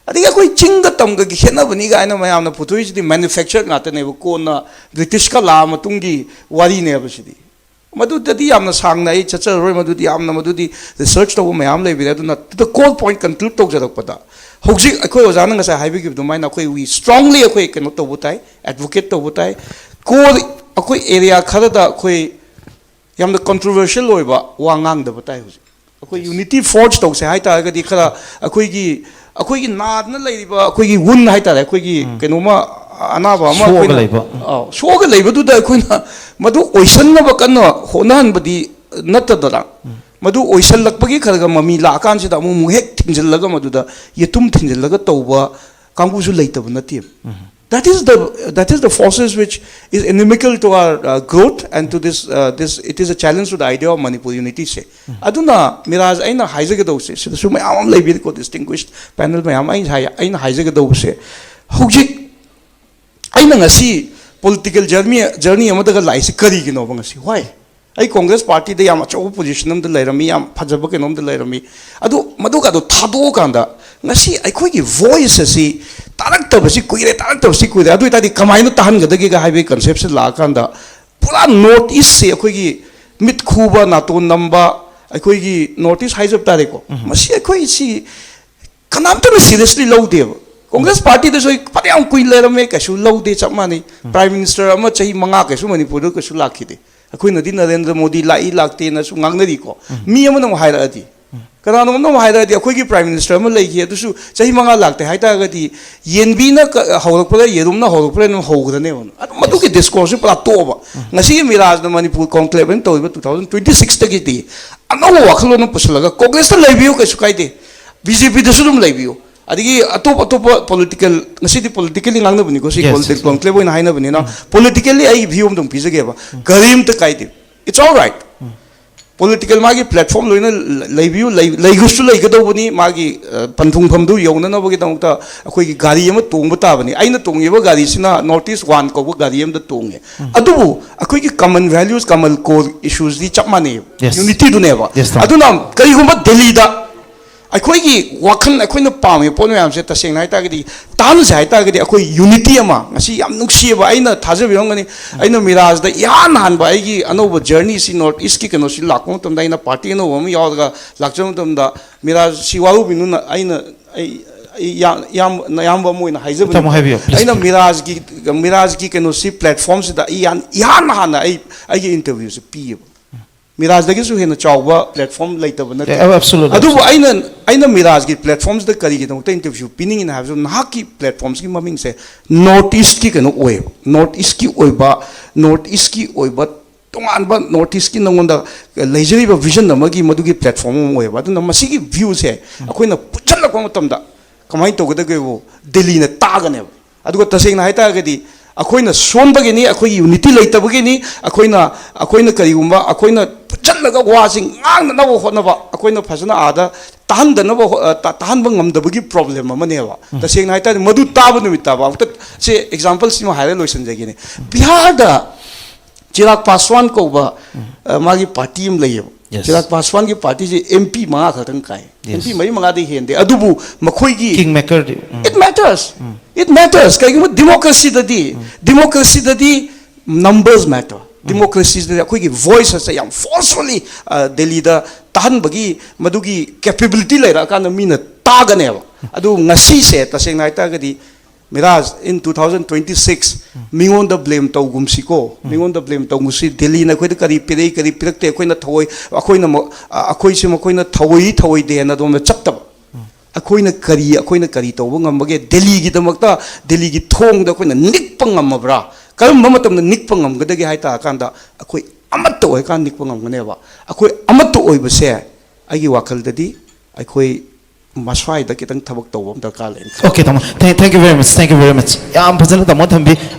ꯑꯗꯒꯤ ꯑꯩꯈꯣꯏ ꯆꯤꯡꯒ ꯇꯝꯒꯒꯤ ꯈꯦꯠꯅꯕꯅꯤ ꯀꯥꯏꯅ ꯃꯌꯥꯝꯅ ꯄꯨꯊꯣꯛꯏꯁꯤꯗꯤ ꯃꯦꯅꯨꯐꯦꯛꯆꯔ ꯉꯥꯛꯇꯅꯦꯕ, ꯀꯣꯟꯅ ꯕ꯭ꯔꯤꯇꯤꯁꯀ ꯂꯥꯛꯑ ꯃꯇꯨꯡꯒꯤ ꯋꯥꯔꯤꯅꯦꯕ ꯁꯤꯗꯤ꯫ ꯃꯗꯨꯗꯗꯤ ꯌꯥꯝꯅ ꯁꯥꯡꯅ ꯑꯩ ꯆꯠꯆꯔꯔꯣꯏ, ꯃꯗꯨꯗꯤ ꯌꯥꯝꯅ, ꯃꯗꯨꯗꯤ ꯔꯤꯁꯔꯆ ꯇꯧꯕ ꯃꯌꯥꯝ ꯂꯩꯕꯅꯤ꯫ ꯑꯗꯨꯅ the core point conclude ꯇꯧꯖꯔꯛꯄꯗ, ꯍꯧꯖꯤꯛ ꯑꯩꯈꯣꯏ ꯑꯣꯖꯥꯅ ꯉꯁꯥꯏ ꯍꯥꯏꯕꯤꯈꯤꯕ ꯑꯗꯨꯃꯥꯏꯅ ꯑꯩꯈꯣꯏ we strongly ꯑꯩꯈꯣꯏ ꯀꯩꯅꯣ ꯇꯧꯕ ꯇꯥꯏ, ꯑꯦꯗꯚꯣꯀꯦꯠ ꯇꯧꯕ ꯇꯥꯏ꯫ ꯀꯣꯔ ꯑꯩꯈꯣꯏ ꯑꯦꯔꯤꯌꯥ ꯈꯔꯗ ꯑꯩꯈꯣꯏ ꯌꯥꯝꯅ ꯀꯟꯇ꯭ꯔꯣꯚꯔꯁꯤꯌꯦꯜ ꯑꯣꯏꯕ ꯋꯥ ꯉꯥꯡꯗꯕ ꯇꯥꯏ ꯍꯧꯖꯤꯛ꯫ ꯑꯩꯈꯣꯏ ꯌꯨꯅꯤꯇꯤ ꯐꯣꯔꯖ ꯇꯧꯁꯦ ꯍꯥꯏꯇꯥꯔꯒꯗꯤ, ꯈꯔ ꯑꯩꯈꯣꯏꯒꯤ ꯑꯩꯈꯣꯏꯒꯤ ꯅꯥꯗꯅ ꯂꯩꯔꯤꯕ ꯑꯩꯈꯣꯏꯒꯤ ꯋꯨꯟ ꯍꯥꯏꯇꯥꯔꯦ, ꯑꯩꯈꯣꯏꯒꯤ ꯀꯩꯅꯣꯝꯃ, ꯑꯅꯥꯕ ꯑꯃ ꯁꯣꯛꯑꯒ ꯑꯩꯈꯣꯏꯅ, ꯂꯩꯕ꯫ ꯑꯥꯎ, ꯁꯣꯛꯑꯒ ꯂꯩꯕꯗꯨꯗ ꯑꯩꯈꯣꯏꯅ ꯃꯗꯨ ꯑꯣꯏꯁꯟꯅꯕ ꯀꯟꯅ ꯍꯣꯠꯅꯍꯟꯕꯗꯤ ꯅꯠꯇꯗꯅ, ꯃꯗꯨ ꯑꯣꯏꯁꯜꯂꯛꯄꯒꯤ ꯈꯔ ꯈꯔ ꯃꯃꯤ ꯂꯥꯛꯑꯀꯥꯟꯁꯤꯗ ꯑꯃꯨꯛ ꯑꯃꯨꯛ ꯍꯦꯛ ꯊꯤꯡꯖꯤꯜꯂꯒ, ꯃꯗꯨꯗ ꯌꯦꯇꯨꯝ ꯊꯤꯡꯖꯤꯜꯂꯒ ꯇꯧꯕ ꯀꯥꯡꯕꯨꯁꯨ ꯂꯩꯇꯕ ꯅꯠꯇꯦꯕ꯫ That is the, that is the forces which is inimical to our uh, growth and to this, uh, this, it is a challenge to the idea of Manipur unity ꯁꯦ꯫ ꯑꯗꯨꯅ ꯃꯤꯔꯥꯖ, ꯑꯩꯅ ꯍꯥꯏꯖꯒꯗꯧꯕꯁꯦ, ꯁꯤꯗꯁꯨ ꯃꯌꯥꯝ ꯑꯃ ꯂꯩꯕꯤꯔꯦꯀꯣ, distinguished panel ꯃꯌꯥꯝ, ꯑꯩꯅ ꯍꯥꯏ-, ꯑꯩꯅ ꯍꯥꯏꯖꯒꯗꯧꯕꯁꯦ, ꯍꯧꯖꯤꯛ ꯑꯩꯅ ꯉꯁꯤ political journey, journey ꯑꯃꯗꯒ ꯂꯥꯛꯏꯁꯦ ꯀꯔꯤꯒꯤꯅꯣꯕ ꯉꯁꯤ? Why? ꯑꯩ ꯀꯣꯡꯒ꯭ꯔꯦꯁ ꯄꯥꯔꯇꯤꯗ ꯌꯥꯝ ꯑꯆꯧꯕ position ꯑꯃꯗ ꯂꯩꯔꯝꯃꯤ, ꯌꯥꯝ ꯐꯖꯕ ꯀꯩꯅꯣꯝꯗ ꯂꯩꯔꯝꯃꯤ꯫ ꯑꯗꯨ ꯃꯗꯨꯒꯗꯣ ꯊꯥꯗꯣꯛꯑꯀꯥꯟꯗ ꯉꯁꯤ ꯑꯩꯈꯣꯏꯒꯤ voice ꯑꯁꯤ ꯇꯥꯔꯛꯇꯕꯁꯤ ꯀꯨꯏꯔꯦ, ꯇꯥꯔꯛꯇꯕꯁꯤ ꯀꯨꯏꯔꯦ, ꯑꯗꯨ ꯑꯣꯏꯇꯥꯔꯗꯤ ꯀꯃꯥꯏꯅ ꯇꯥꯍꯟꯒꯗꯒꯦꯒ ꯍꯥꯏꯕꯒꯤ concept ꯁꯦ ꯂꯥꯛꯑꯀꯥꯟꯗ, ꯄꯨꯔꯥ North East ꯁꯦ ꯑꯩꯈꯣꯏꯒꯤ ꯃꯤꯠ ꯈꯨꯕ, ꯅꯥꯇꯣꯟ ꯅꯝꯕ, ꯑꯩꯈꯣꯏꯒꯤ North East ꯍꯥꯏꯖꯕ ꯇꯥꯔꯦꯀꯣ, ꯃꯁꯤ ꯑꯩꯈꯣꯏ ꯁꯤ ꯀꯅꯥꯝꯇꯅ seriously ꯂꯧꯗꯦꯕ꯫ ꯀꯣꯡꯒ꯭ꯔꯦꯁ ꯄꯥꯔꯇꯤꯗꯁꯨ ꯑꯩ ꯐꯅꯌꯥꯝ ꯀꯨꯏ ꯂꯩꯔꯝꯃꯦ, ꯀꯩꯁꯨ ꯂꯧꯗꯦ, ꯆꯞ ꯃꯥꯟꯅꯩ꯫ Prime Minister ꯑꯃ ꯆꯍꯤ ꯃꯉꯥ ꯀꯩꯁꯨ ꯃꯅꯤꯄꯨꯔꯗ ꯀꯩꯁꯨ ꯂꯥꯛꯈꯤꯗꯦ꯫ ꯑꯩꯈꯣꯏꯅꯗꯤ ꯅꯔꯦꯟꯗ꯭ꯔ ꯃꯣꯗꯤ ꯂꯥꯛꯏ ꯂꯥꯛꯇꯦꯅꯁꯨ ꯉꯥꯡꯅꯔꯤꯀꯣ꯫ ꯃꯤ ꯑꯃꯅ ꯑꯃꯨꯛ ꯍꯥꯏꯔꯛꯑꯗꯤ, ꯀꯅꯥꯅꯣꯝꯅ ꯑꯃꯨꯛ ꯍꯥꯏꯔꯛꯑꯗꯤ, ꯑꯩꯈꯣꯏꯒꯤ Prime Minister ꯑꯃ ꯂꯩꯈꯤ, ꯑꯗꯨꯁꯨ ꯆꯍꯤ ꯃꯉꯥ ꯂꯥꯛꯇꯦ ꯍꯥꯏꯇꯥꯔꯒꯗꯤ, ꯌꯦꯟꯕꯤꯅ ꯀ-, ꯍꯧꯔꯛꯄꯗ, ꯌꯦꯔꯨꯝꯅ ꯍꯧꯔꯛꯄꯗ ꯑꯗꯨꯝ ꯍꯧꯒꯗꯅꯦꯕ꯫ ꯑꯗꯨ, ꯃꯗꯨꯒꯤ discourse ꯁꯤ ꯄꯨꯔꯥ ꯇꯣꯛꯑꯕ꯫ ꯉꯁꯤꯒꯤ ꯃꯤꯔꯥꯖꯅ ꯃꯅꯤꯄꯨꯔ conclave ꯑꯩꯅ ꯇꯧꯔꯤꯕ two thousand twenty six ꯇꯒꯤꯗꯤ ꯑꯅꯧꯕ ꯋꯥꯈꯜꯂꯣꯟ ꯑꯃ ꯄꯨꯁꯤꯜꯂꯒ ꯀꯣꯡꯒ꯭ꯔꯦꯁꯇ ꯂꯩꯕꯤꯌꯨ, ꯀꯩꯁꯨ ꯀꯥꯏꯗꯦ, ꯕꯤ ꯖꯦ ꯄꯤꯗꯁꯨ ꯑꯗꯨꯝ ꯂꯩꯕꯤꯌꯨ꯫ ꯑꯗꯒꯤ ꯑꯇꯣꯞ ꯑꯇꯣꯞꯄ political, ꯉꯁꯤꯗꯤ politically ꯉꯥꯡꯅꯕꯅꯤꯀꯣ, ꯁꯤ Yes, yes, yes. Conclave ꯑꯣꯏꯅ ꯍꯥꯏꯅꯕꯅꯤꯅ, politically ꯑꯩꯒꯤ view ꯑꯃ ꯑꯗꯨꯝ ꯄꯤꯖꯒꯦꯕ꯫ ꯀꯔꯤꯝꯇ ꯀꯥꯏꯗꯦ, it's all right꯫ Political ꯃꯥꯒꯤ platform ꯂꯣꯏꯅ ꯂꯩꯕꯤꯌꯨ, ꯂꯩ-, ꯂꯩꯒꯁꯨ ꯂꯩꯒꯗꯧꯕꯅꯤ꯫ ꯃꯥꯒꯤ, ꯑ, ꯄꯟꯊꯨꯡꯐꯝꯗꯨ ꯌꯧꯅꯅꯕꯒꯤꯗꯃꯛꯇ ꯑꯩꯈꯣꯏꯒꯤ ꯒꯥꯔꯤ ꯑꯃ ꯇꯣꯡꯕ ꯇꯥꯕꯅꯤ꯫ ꯑꯩꯅ ꯇꯣꯡꯉꯤꯕ ꯒꯥꯔꯤꯁꯤꯅ North East One ꯀꯧꯕ ꯒꯥꯔꯤ ꯑꯃꯗ ꯇꯣꯡꯉꯦ꯫ ꯑꯗꯨꯕꯨ ꯑꯩꯈꯣꯏꯒꯤ common values, common core issues ꯗꯤ ꯆꯞ ꯃꯥꯟꯅꯩ꯫ Yes. Unity ꯗꯨꯅꯦꯕ꯫ Yes, sir. ꯑꯗꯨꯅ ꯀꯔꯤꯒꯨꯝꯕ ꯗꯦꯜꯂꯤꯗ ꯑꯩꯈꯣꯏꯒꯤ ꯋꯥꯈꯜ, ꯑꯩꯈꯣꯏꯅ ꯄꯥꯝꯃꯤꯕ ꯄꯣꯠ ꯃꯌꯥꯝꯁꯦ ꯇꯁꯦꯡꯅ ꯍꯥꯏꯇꯥꯔꯒꯗꯤ, ꯇꯥꯍꯟꯁꯦ ꯍꯥꯏꯇꯥꯔꯒꯗꯤ, ꯑꯩꯈꯣꯏ unity ꯑꯃ, ꯉꯁꯤ ꯌꯥꯝ ꯅꯨꯡꯁꯤꯕ, ꯑꯩꯅ ꯊꯥꯖꯕꯤꯔꯝꯒꯅꯤ, ꯑꯩꯅ ꯃꯤꯔꯥꯖꯇ ꯏꯍꯥꯟ ꯍꯥꯟꯕ ꯑꯩꯒꯤ ꯑꯅꯧꯕ journey ꯁꯤ, North East ꯀꯤ ꯀꯩꯅꯣꯁꯤ ꯂꯥꯛꯄ ꯃꯇꯝꯗ, ꯑꯩꯅ party ꯑꯅꯧꯕ ꯑꯃ ꯌꯥꯎꯔꯒ ꯂꯥꯛꯆꯕ ꯃꯇꯝꯗ, ꯃꯤꯔꯥꯖ ꯁꯤ ꯋꯥꯔꯧꯕꯤꯅꯨꯅ, ꯑꯩꯅ, ꯑꯩ, ꯑꯩ ꯏꯌꯥ-, ꯏꯌꯥꯝꯕ, ꯏꯌꯥꯝꯕ ꯑꯃ ꯑꯣꯏꯅ ꯍꯥꯏꯖꯕꯅꯤ꯫ ꯇꯥꯃꯣ, ꯍꯥꯏꯕꯤꯌꯨ, please, ꯑꯩꯅ please꯫ ꯃꯤꯔꯥꯖꯀꯤ, ꯃꯤꯔꯥꯖꯀꯤ ꯀꯩꯅꯣꯁꯤ, platform ꯁꯤꯗ ꯑꯩ ꯏꯍꯥꯟ, ꯏꯍꯥꯟ ꯍꯥꯟꯅ ꯑꯩ, ꯑꯩꯒꯤ interview ꯁꯤ ꯄꯤꯌꯦꯕ꯫ ꯃꯤꯔꯥꯖꯗꯒꯤꯁꯨ ꯍꯦꯟꯅ ꯆꯥꯎꯕ ꯄ꯭ꯂꯦꯠꯐꯣꯔꯝ ꯂꯩꯇꯕ ꯅꯠꯇꯦ꯫ Yeah, absolutely. ꯑꯗꯨꯕꯨ ꯑꯩꯅ ꯑꯩꯅ ꯃꯤꯔꯥꯖꯒꯤ ꯄ꯭ꯂꯦꯠꯐꯣꯔꯝꯁꯤꯗ ꯀꯔꯤꯒꯤꯗꯃꯛꯇ ꯏꯟꯇꯔꯚ꯭ꯌꯨ ꯄꯤꯅꯤꯡꯉꯤꯅ ꯍꯥꯏꯕꯁꯨ, ꯅꯍꯥꯛꯀꯤ ꯄ꯭ꯂꯦꯠꯐꯣꯔꯝꯁꯤꯒꯤ ꯃꯃꯤꯡꯁꯦ ꯅꯣꯔꯠ ꯏꯁꯀꯤ ꯀꯩꯅꯣ ꯑꯣꯏꯌꯦꯕ, ꯅꯣꯔꯠ ꯏꯁꯀꯤ ꯑꯣꯏꯕ, ꯅꯣꯔꯠ ꯏꯁꯀꯤ ꯑꯣꯏꯕ ꯇꯣꯉꯥꯟꯕ ꯅꯣꯔꯠ ꯏꯁꯀꯤ ꯅꯉꯣꯟꯗ ꯂꯩꯖꯔꯤꯕ ꯚꯤꯖꯟ ꯑꯃꯒꯤ ꯃꯗꯨꯒꯤ ꯄ꯭ꯂꯦꯠꯐꯣꯔꯝ ꯑꯃ ꯑꯣꯏꯌꯦꯕ꯫ ꯑꯗꯨꯅ ꯃꯁꯤꯒꯤ ꯚ꯭ꯌꯨꯁꯦ ꯑꯩꯈꯣꯏꯅ ꯄꯨꯟꯁꯤꯜꯂꯛꯄ ꯃꯇꯝꯗ ꯀꯃꯥꯏꯅ ꯇꯧꯒꯗꯒꯦꯕꯨ ꯗꯦꯜꯂꯤꯅ ꯇꯥꯒꯅꯦꯕ꯫ ꯑꯗꯨꯒ ꯇꯁꯦꯡꯅ ꯍꯥꯏꯇꯥꯔꯒꯗꯤ ꯑꯩꯈꯣꯏꯅ ꯁꯣꯟꯕꯒꯤꯅꯤ, ꯑꯩꯈꯣꯏꯒꯤ ꯌꯨꯅꯤꯇꯤ ꯂꯩꯇꯕꯒꯤꯅꯤ, ꯑꯩꯈꯣꯏꯅ ꯑꯩꯈꯣꯏꯅ ꯀꯔꯤꯒꯨꯝꯕ ꯑꯩꯈꯣꯏꯅ ꯄꯨꯟꯁꯤꯜꯂꯒ ꯋꯥꯁꯤ ꯉꯥꯡꯅꯅꯕ ꯍꯣꯠꯅꯕ, ꯑꯩꯈꯣꯏꯅ ꯐꯖꯅ ꯑꯥꯗ ꯇꯥꯍꯟꯗꯅꯕ ꯍꯣ-, ꯑ, ꯇꯥ-, ꯇꯥꯍꯟꯕ ꯉꯝꯗꯕꯒꯤ ꯄ꯭ꯔꯣꯕ꯭ꯂꯦꯝ ꯑꯃꯅꯦꯕ꯫ ꯇꯁꯦꯡꯅ ꯍꯥꯏꯇꯥꯔꯗꯤ ꯃꯗꯨ ꯇꯥꯕ ꯅꯨꯃꯤꯠ ꯇꯥꯕ ꯑꯃꯨꯛꯇ ꯁꯤ ꯑꯦꯛꯖꯥꯝꯄꯜꯁꯤꯃ ꯍꯥꯏꯔꯒ ꯂꯣꯏꯁꯤꯟꯖꯒꯦꯅꯦ꯫ ꯕꯤꯍꯥꯔꯗ ꯆꯤꯔꯥꯛ ꯄꯥꯁꯋꯥꯟ ꯀꯧꯕ, ꯑ, ꯃꯥꯒꯤ ꯄꯥꯔꯇꯤ ꯑꯃ ꯂꯩꯌꯦꯕ꯫ Yes. ꯆꯤꯔꯥꯛ ꯄꯥꯁꯋꯥꯟꯒꯤ ꯄꯥꯔꯇꯤꯁꯦ ꯑꯦꯝ ꯄꯤ ꯃꯉꯥ ꯈꯛꯇꯪ ꯀꯥꯏ꯫ Yes. ꯑꯦꯝ ꯄꯤ ꯃꯔꯤ ꯃꯉꯥꯗꯩ ꯍꯦꯟꯗꯦ꯫ ꯑꯗꯨꯕꯨ ꯃꯈꯣꯏꯒꯤ ꯀꯤꯡ ꯃꯦꯀꯔꯗꯤ um. It matters. It matters. ꯀꯩꯒꯨꯝꯕ ꯗꯤꯃꯣꯀ꯭ꯔꯦꯁꯤꯗꯗꯤ, ꯗꯤꯃꯣꯀ꯭ꯔꯦꯁꯤꯗꯗꯤ ꯅꯝꯕꯔꯁ ꯃꯦꯇꯔ꯫ ꯗꯤꯃꯣꯀ꯭ꯔꯦꯁꯤꯗꯗꯤ ꯑꯩꯈꯣꯏꯒꯤ ꯚꯣꯏꯁ ꯑꯁꯦ ꯌꯥꯝ ꯐꯣꯔꯁꯐꯨꯜꯂꯤ ꯗꯦꯜꯂꯤꯗ ꯇꯥꯍꯟꯕꯒꯤ ꯃꯗꯨꯒꯤ ꯀꯦꯄꯦꯕꯤꯂꯤꯇꯤ ꯂꯩꯔꯛꯑꯀꯥꯟꯗ ꯃꯤꯅ ꯇꯥꯒꯅꯦꯕ꯫ ꯑꯗꯨ ꯉꯁꯤꯁꯦ ꯇꯁꯦꯡꯅ ꯍꯥꯏꯇꯥꯔꯒꯗꯤ, Miraj, in two thousand twenty six, ꯃꯤꯉꯣꯟꯗ ꯕ꯭ꯂꯦꯝ ꯇꯧꯒꯨꯝꯁꯤꯀꯣ, ꯃꯤꯉꯣꯟꯗ ꯕ꯭ꯂꯦꯝ ꯇꯧꯒꯨꯝꯁꯤ, ꯗꯦꯜꯂꯤꯅ ꯑꯩꯈꯣꯏꯗ ꯀꯔꯤ ꯄꯤꯔꯛꯏ, ꯀꯔꯤ ꯄꯤꯔꯛꯇꯦ, ꯑꯩꯈꯣꯏꯅ ꯊꯧꯑꯣꯏ, ꯑꯩꯈꯣꯏꯅ ꯃ-, ꯑ, ꯑꯩꯈꯣꯏꯁꯦ ꯃꯈꯣꯏꯅ ꯊꯧꯑꯣꯏ ꯊꯧꯑꯣꯏꯗꯦ ꯍꯥꯏꯅ ꯑꯗꯣꯝꯗ ꯆꯠꯇꯕ꯫ ꯑꯩꯈꯣꯏꯅ ꯀꯔꯤ, ꯑꯩꯈꯣꯏꯅ ꯀꯔꯤ ꯇꯧꯕ ꯉꯝꯕꯒꯦ? ꯗꯦꯜꯂꯤꯒꯤꯗꯃꯛꯇ, ꯗꯦꯜꯂꯤꯒꯤ ꯊꯣꯡꯗ ꯑꯩꯈꯣꯏꯅ ꯅꯤꯛꯄ ꯉꯝꯃꯕ꯭ꯔꯥ? ꯀꯔꯝꯕ ꯃꯇꯝꯗ ꯅꯤꯛꯄ ꯉꯝꯒꯗꯒꯦ ꯍꯥꯏ ꯇꯥꯔꯀꯥꯟꯗ, ꯑꯩꯈꯣꯏ ꯑꯃꯠꯇ ꯑꯣꯏꯔꯀꯥꯟꯗ ꯅꯤꯛꯄ ꯉꯝꯒꯅꯦꯕ꯫ ꯑꯩꯈꯣꯏ ꯑꯃꯠꯇ ꯑꯣꯏꯕꯁꯦ ꯑꯩꯒꯤ ꯋꯥꯈꯜꯗꯗꯤ ꯑꯩꯈꯣꯏ ꯃꯁ꯭ꯋꯥꯏꯗ ꯈꯤꯇꯪ ꯊꯕꯛ ꯇꯧꯕ ꯑꯃ ꯗꯔꯀꯥꯔ ꯂꯩꯅ ꯈꯜꯂꯤ꯫ Okay, ꯇꯥꯃꯣ, thank, thank you very much, thank you very much. ꯌꯥꯝ ꯐꯖꯅ ꯇꯥꯃꯣ ꯊꯝꯕꯤ꯫